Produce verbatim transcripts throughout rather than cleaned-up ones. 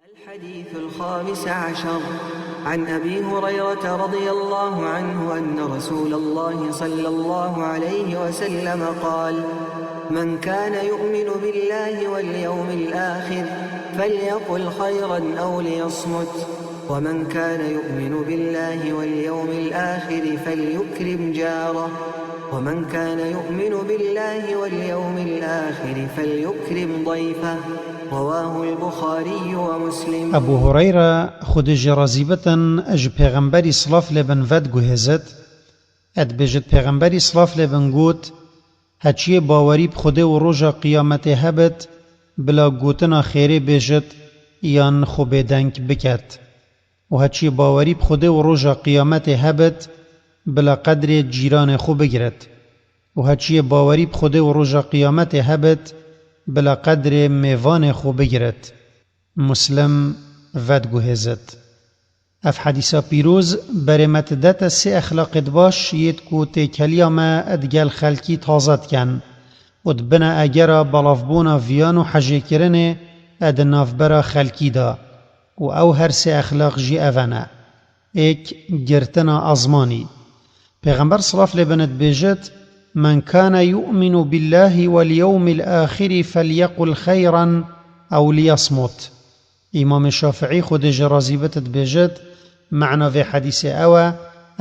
الحديث الخامس عشر. عن أبي هريرة رضي الله عنه أن رسول الله صلى الله عليه وسلم قال: من كان يؤمن بالله واليوم الآخر فليقل خيرا أو ليصمت، ومن كان يؤمن بالله واليوم الآخر فليكرم جاره، ومن كان يؤمن بالله واليوم الآخر فليكرم ضيفه. رواه البخاري ومسلم. Ebû Hureyre, Xwedê jê razî bitin, ji Pêxemberî silav lê bin vediguhêzit, e dibêjit, Pêxemberî silav lê bin got: Heçiyê bawerî bi Xwedê û roja qiyametê hebit, bila gotina xêrê bêjit yan xwe bêdeng biket. Û heçiyê bawerî bi Xwedê û roja qiyametê hebit, bila qedrê cîranê xwe bigirit. Û heçiyê bawerî bi Xwedê û roja qiyametê hebit, bila qedrê mêvanê xwe bigirit. Muslim vediguhêzit. Ev hedîsa pîroz berê me didete sê exlaqêd baş yêd ku têkeliya me digel xelkî taze diken û dibine egera belavbûna viyan û hejêkirinê di navbera xelkî de. Û ew her sê exlaq jî ev ne: êk, girtina ezmanî. Pêxember silav lê bin dibêjit: من كان يؤمن بالله واليوم الآخر فليقل خيرا أو ليصمت. Îmamê Şafiî, Xwedê jê razî bit, dibêjit: Mana vê hedîsê ew e,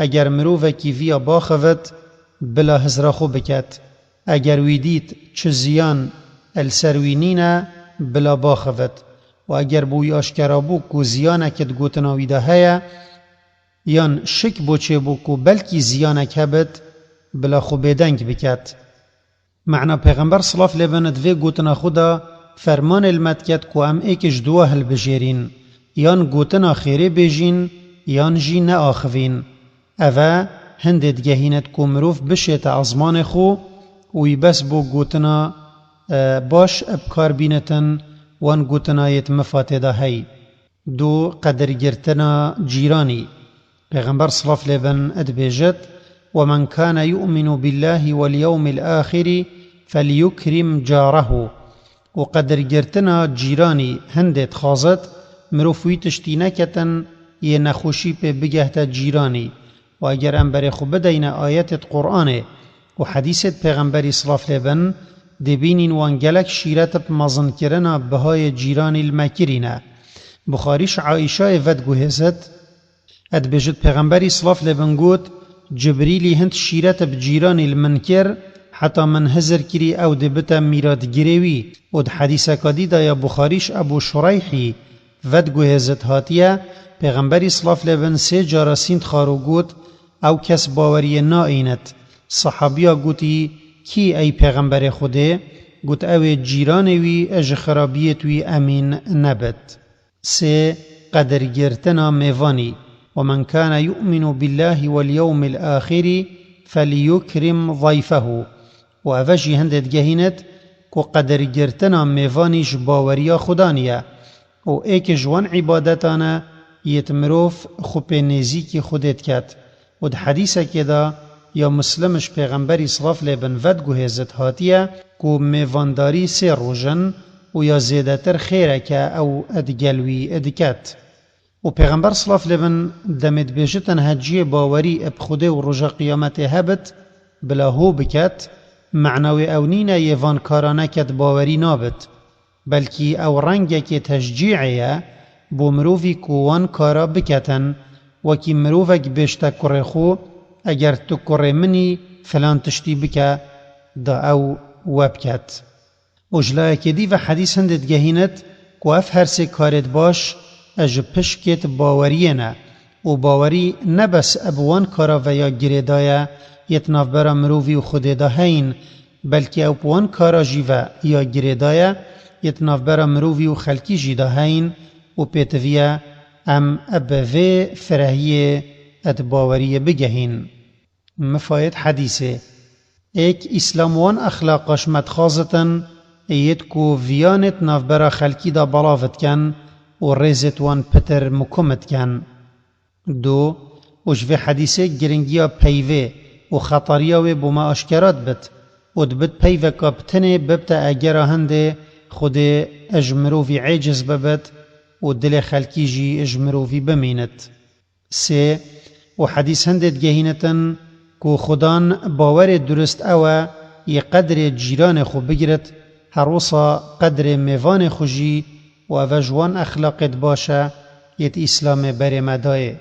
eger mirovekî viya baxivit, bila hizra xwe biket. Eger wî dît çi ziyan li ser wî nîne, bila baxivit. Û eger bo wî aşkera bû ku ziyanek di gotina wî de heye, yan şik bo çêbû ku belkî ziyanek hebit, bila xwe bêdeng biket. Mana Pêxember silav lê bin di vê gotina xwe de fermanê li me diket ku em êk ji dua hilbijêrîn, yan gotina xêrê bêjîn, yan jî neaxivîn. Ev e hindê digehînet ku mirov bişête ezmanê xwe û wî bes bo gotina, e, baş bi kar bînitin wan gotina yê di mifatê de hey. Du, qedirgirtina cîranî. Pêxember silav lê bin dibêjit: ومن كان يؤمن بالله واليوم الآخر فليكرم جاره. Û qedirgirtina cîranî hindê dixwazit mirov wî tiştî neketin yê nexweşî pê bigehte cîranî. Û eger em berê xwe bideyne ayetêd Qur'anê û hedîsêd Pêxemberî silav lê bin, dê bînîn wan gelek şîret bi mezinkirina bihayê cîranî li me kirîne. Buxarî ji Aîşayê vediguhêzit, e dibêjit, Pêxemberî silav lê bin got: Cibrîlî hind şîret bi cîranî li min kir, heta min hizir kirî ew dê bite mîratgirê wî. Û di hedîseka dî de ya Buxarî ji Ebû Şureyhî vediguhêzit hatiye, Pêxemberî silav lê bin sê cara sînd xwar û got: Ew kes baweriyê naînit. Sehabiya gotî: Kî ey Pêxemberê Xwedê? Got: Ew ê cîranê wî ji xirabiyêd wî emîn nebit. Sê, qedirgirtina mêvanî. ومن كان يؤمن بالله واليوم الآخر فليكرم ضيفه. Û eve jî hindê digehînit ku qedirgirtina mêvanî ji baweriya Xudanî ye. Û êk ji wan îbadetan e yêt mirov xwe pê nêzîkî Xwedê diket. Û di hedîsekê de ya Muslim ji Pêxemberî silav lê bin vediguhêzit hatiye ku mêvandarî sê roj in û ya zêdetir xêrek e ew digel wî diket. Û Pêxember silav lê bin demê dibêjitin heciyê bawerî bi Xwedê û roja qiyametê hebit, bila hû biket, mana wê ew nîne yê van kara neket bawerî nabit. Belkî ew rengekê teşcî'ê ye bo mirovî ku wan kara biketin, wekî mirovek bêjte kurê xwe, eger tu kurê min î, filan tiştî bike, da ew we biket. Û ji layekê dî ve hedîs hindê digehînit ku ev her sê karêd baş e ji pişkêt baweriyê ne û bawerî ne bes bi wan kara ve ya girêdaye yêt navbera mirovî û Xwedê de heyîn, belkî ew bi wan kara jî ve ya girêdaye yêt navbera mirovî û xelkî jî de heyîn û pêtivî ye em bi vê firehiyê di baweriyê bigehîn. Mifayêd hedîsê. Êk, Îslam wan exlaqa ji me dixwazitin, yêt ku viyanêt navbera xelkî de belav diken û rêzêt wan pitir mukum diken. Du, û ji vê hedîsê giringiya peyvê û xetariya wê bo me aşkera dibit û dibit peyveka bi tinê bibte egera hindê Xwedê ji mirovî êciz bibit û dilê xelkî jî ji mirovî bimînit. Sê, û hedîs hindê digehînitin ku Xudan bawerê durist ew e, yê qedrê cîranê xwe bigirit, her wisa qedrê mêvanê xwe jî, û ev e ji wan exlaqêd baş e, yêt Îslamê berê me dayê.